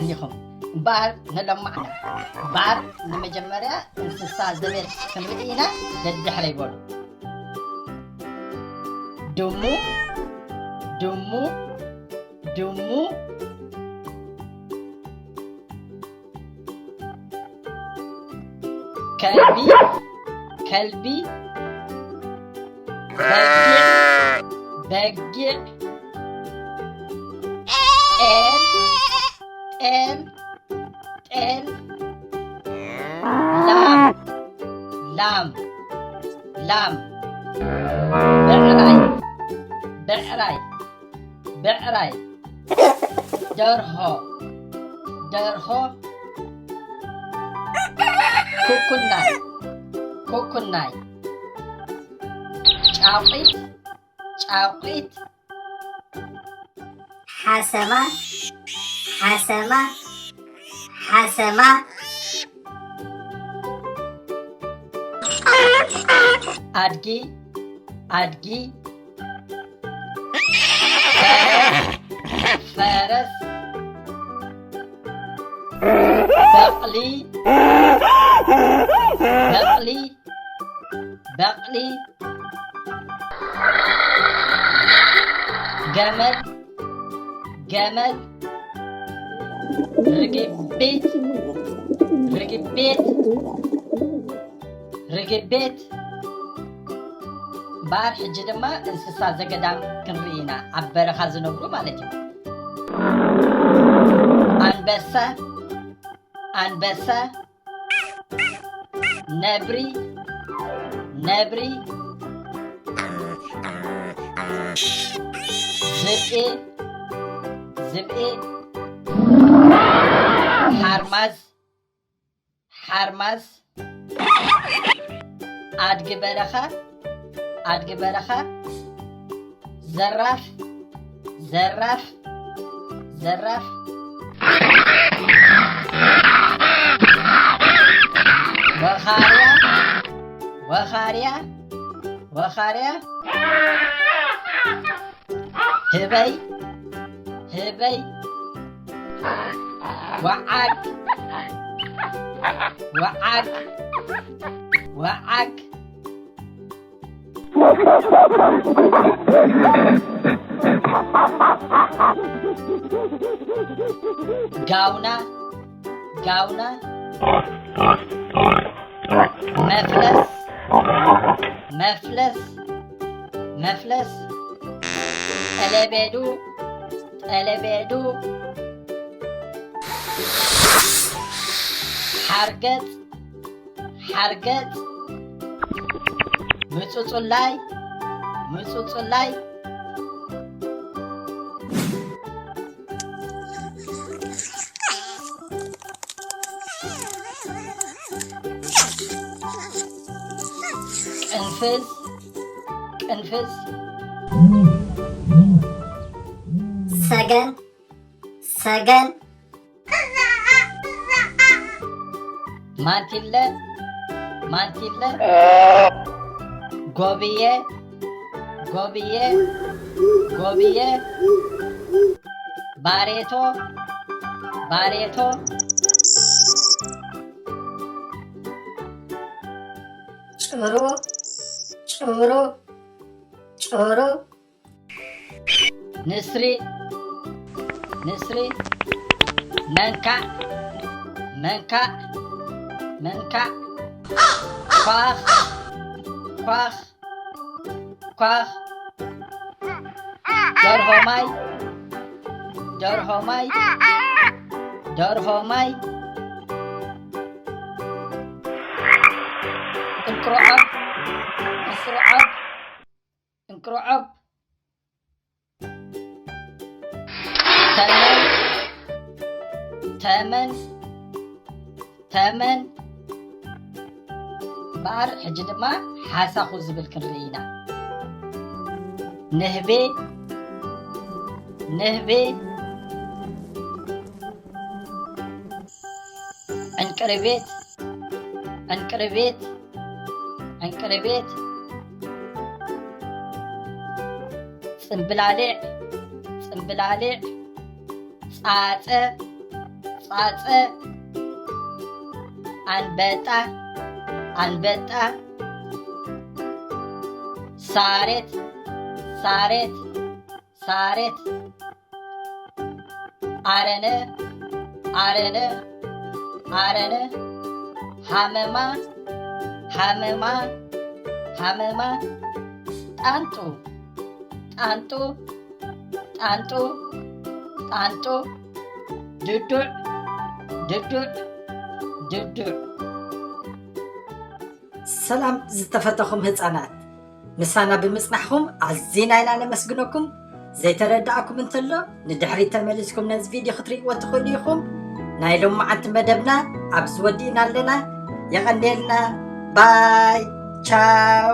ኢኹም። እምበኣር ንለማዕና። እምበኣር ንመጀመርያ እንስሳ ዘቤት ክንርኢ ኢና። ደድሕረይ በሉ። ድሙ፣ ድሙ፣ ድሙ። ከልቢ፣ ከልቢ። በጊዕ፣ በጊዕ። ጤል፣ ጤል፣ ጤል። ላም፣ ላም፣ ላም። ብዕራይ፣ ብዕራይ፣ ብዕራይ። ደርሆ፣ ደርሆ። ኩኩናይ፣ ኩኩናይ። ጫቑት፣ ጫቑት። ሓሰማ፣ ሓሰማ፣ ሓሰማ። ኣድጊ፣ ኣድጊ። ፈረስ፣ ፈረስ። በቕሊ፣ በቕሊ፣ በቕሊ። ገመል፣ ገመል። ርግቢት፣ ርግቢት፣ ርግቢት። እምበኣር ሕጂ ድማ እንስሳ ዘገዳም ክንርኢ ኢና፣ ኣብ በረኻ ዝነብሩ ማለት እዩ። ኣንበሳ፣ ኣንበሳ። ነብሪ፣ ነብሪ። ዝብኢ፣ ዝብኢ። ሓርማዝ፣ ሓርማዝ። ኣድጊ በረኻ፣ ኣድጊ በረኻ። ዘራፍ፣ ዘራፍ፣ ዘራፍ። ወኻርያ፣ ወኻርያ፣ ወኻርያ። ህበይ፣ ህበይ። ወዓግ፣ ወዓግ፣ ወዓግ። ጋውና፣ ጋውና። መፍለስ፣ መፍለስ፣ መፍለስ። ጠለቤዱ፣ ጠለቤዱ። ሓርገጽ፣ ሓርገጽ። ምጹጹላይ፣ ምጹጹላይ። ቅንፍዝ፣ ቅንፍዝ። ሰገን፣ ሰገን። ማንቲለ፣ ማንቲለ። ጎብየ፣ ጎብየ፣ ጎብየ። ባሬቶ፣ ባሬቶ። ጭሩ፣ ጭሩ፣ ጭሩ። ንስሪ፣ ንስሪ። መንካዕ፣ መንካዕ፣ መንካዕ። ኳኽ፣ ኳኽ፣ ኳኽ። ደርሆ ማይ፣ ደርሆ ማይ፣ ደርሆ ማይ። እንቅርዖብ፣ እንቅርዖብ፣ እንቅርዖብ። ተመን፣ ተመን፣ ተመን። እምበኣር ሕጂ ድማ ሓሳኹ ዝብል ክንርኢ ኢና። ንህቢ፣ ንህቢ። ዕንቅርቤት፣ ዕንቅርቤት፣ ዕንቅርቤት። ጽምብላሊዕ፣ ጽምብላሊዕ። ጻጸ፣ ጻጸ፣ ኣንበጣ፣ ኣንበጣ፣ ሳሬት፣ ሳሬት፣ ሳሬት፣ ኣረነ፣ ኣረነ፣ ኣረነ፣ ሃመማ፣ ሃመማ፣ ሃመማ፣ ጣንጡ፣ ጣንጡ፣ ጣንጡ፣ ጣንጡ፣ ድዱዕ፣ ድዱዕ፣ ድዱዕ። ሰላም ዝተፈተኹም ህፃናት፣ ምሳና ብምፅናሕኹም ኣዚና ኢና ነመስግነኩም። ዘይተረዳእኩም እንተሎ ንድሕሪት ተመሊስኩም ነዚ ቪድዮ ክትርእይዎ ትኽእሉ ኢኹም። ናይ ሎማዓንቲ መደብና ኣብዚ ወዲእና ኣለና። የቐንየልና። ባይ ቻው።